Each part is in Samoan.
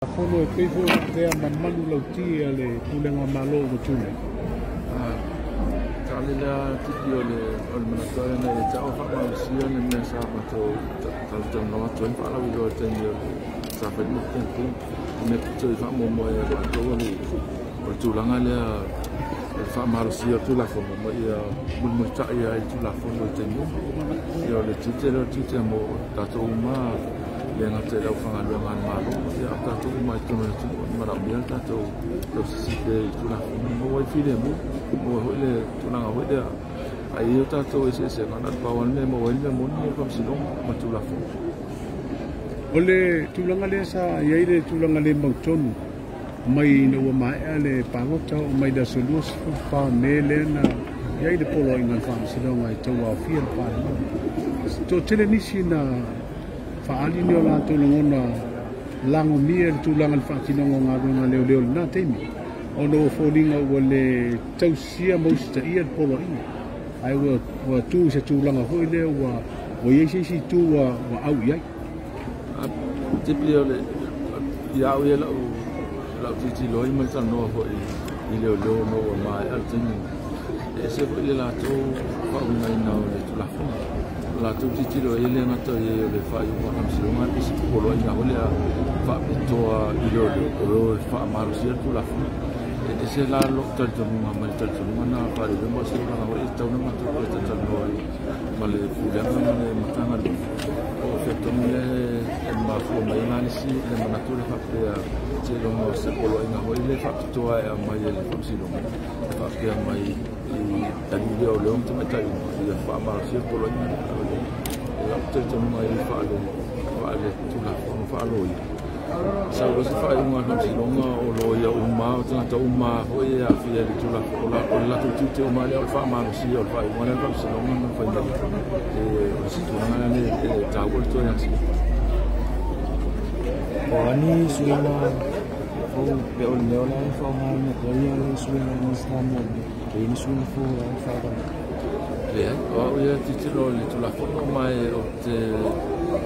Fono e pei foi ona avea ma manulauti a le Pulega Malo ua tulai. Tali lea tipi o le manatu ina ia ta'u faamalosia le mea sa matou talatalanoa atu ai ma faalauiloa i le taimi o le sa fai le matou campaign. O le mea pito i faamuamua ia matou o le tulaga lea o le faamalosia o le Tulafono ma ia mulimulita'i ai le Tulafono i taimi uma. Ia o le tiute lea o le tiute mo tatou uma, le gata i le aufaigaluega a le Malo, ia a o tatou uma i totonu o le atunuu e manaomia le tatou tausisi pea i Tulafono e maua ai le filemu, maua ai foi le tulaga foi lea. A i ai o tatou eseesega, na o le pau lava le mea e maua ai le mea moni o le Faamasinoga ma le Tulafono. O le tulaga lea sa i ai le tulaga le mautonu mai ina ua maea le palota oo mai le aso 24 Me lea na i ai le poloaiga a le Faamasinoga e tauaofia le Palemene. Toatele nisi na faaali ni o latou lagona lagomia i le tulaga i le faatinoga o galuega a leoleo i lena taimi, ona ua foliga ua le tausia ma usitaia le poloaiga, ae ua tu i se tulaga foi lea ua i ai se isi itu ua au i ai. Tipi o le ia au ia lau tilotilo ai ma le talanoa foi i leoleo ona ua maea le taimi, e ese foi le latou faauigaina o le Tulafono. O latou tilotilo ai e le gata i ai o le faaiuga a le Faamasinoga ae pei se poloaiga foi lea faapitoa i leoleo o lo o faamalosia le Tulafono. E ese la lou talitonuga ma le talitonuga na faaleoleo, ma o se tulaga foi e tatau ona matou toe talatalanoa ai ma le Pulega ma le Matagaluega po o fea tonu lea e mafua mai ai la le isi le manatu lea faapea seiloga o se poloaiga foi lea faapitoa e aumai e le Faamasinoga e faapea mai i alii leoleo ma tamaitai uma ia faamalosia le poloaiga lea. O le lau talitonuga i faale Tulafono faaloia, sau loa se faaiuga a le Faamasinoga o loia uma, o tagata uma foi e aafia i le Tulafono, o le latou tiute uma lea o le faamalosia o le faaiuga lea a le Faamasinoga na fai mai. O le se tulaga lea e taua le toe asia. O a ni suiga fou pe o le mea o le a e faaaogaina pea ia le suiga Minisita muamua, pe i ai ni suiga fou o le a e faavae? Leai, o au ia tilotilo i le Tulafono ma e ou te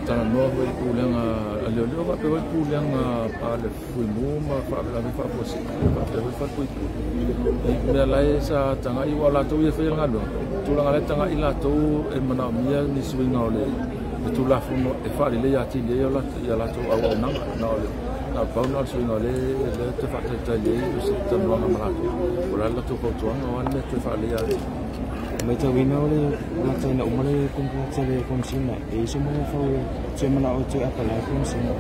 talanoa foi i le pulega a leoleo faapea foi le pulega a le Fuimu ma faalavelave faafuasei faapea foi le falepuipui. I mea la e sa tagai, aua o latou ia e faia le galuega, tulaga la e tagai latou e manaomia ni suiga o le Tulafono e faaleleia atili ai ia latou auaunaga. Na o le pau lena o le suiga o lea te faatalitali ai o se talanoaga ma latou, o le a le latou fautuaga, o a le mea toe faaleleia atili. Matauina o le lataina uma le konekarate a le Komisina, e i ai se mafaufau e toe manao e toe apply Komisina?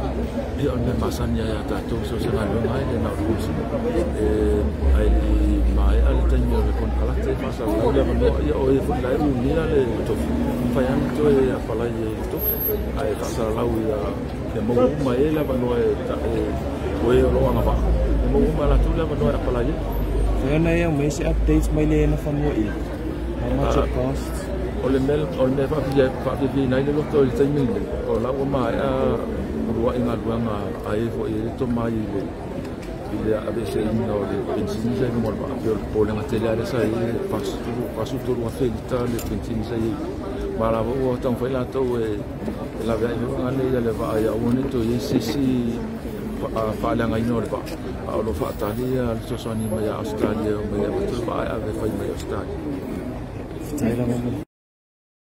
Ia, o le mea masani lava ia tatou so o se galuega ai le na o le Komisina. Ae le i maea le taimi o le konekarate e faasalalau le avanoa, ia o e foi la e umia le tofi, mafai lava ona toe apalai ai i le tofi, ae faasalalau ia maua uma ai le avanoa e o e o lo o agavaa, e maua uma e latou le avanoa e apalai ai. Fai ona e aumai se updates mai le na fanua i how much it costs? O le mea faafiafiaina ai le loto i le taimi lenei, o la ua maea uluai galuega a e foi e le tomai i le aveeseina o le penisini sa i luga o le vaa. Pei o le popolega tele lava lea sa i ai le 43,000 lita le penisini sa i ai. Ma la ua taumafai latou e laveai foi gale ia le vaa ia aua ne i toe i ai se isi faaleagaina o le vaa. A o lo o faatali le fesoasoani mai ia Ausetalia mai avatu le vaa e ave fai mai Ausetalia. Faafetai lava.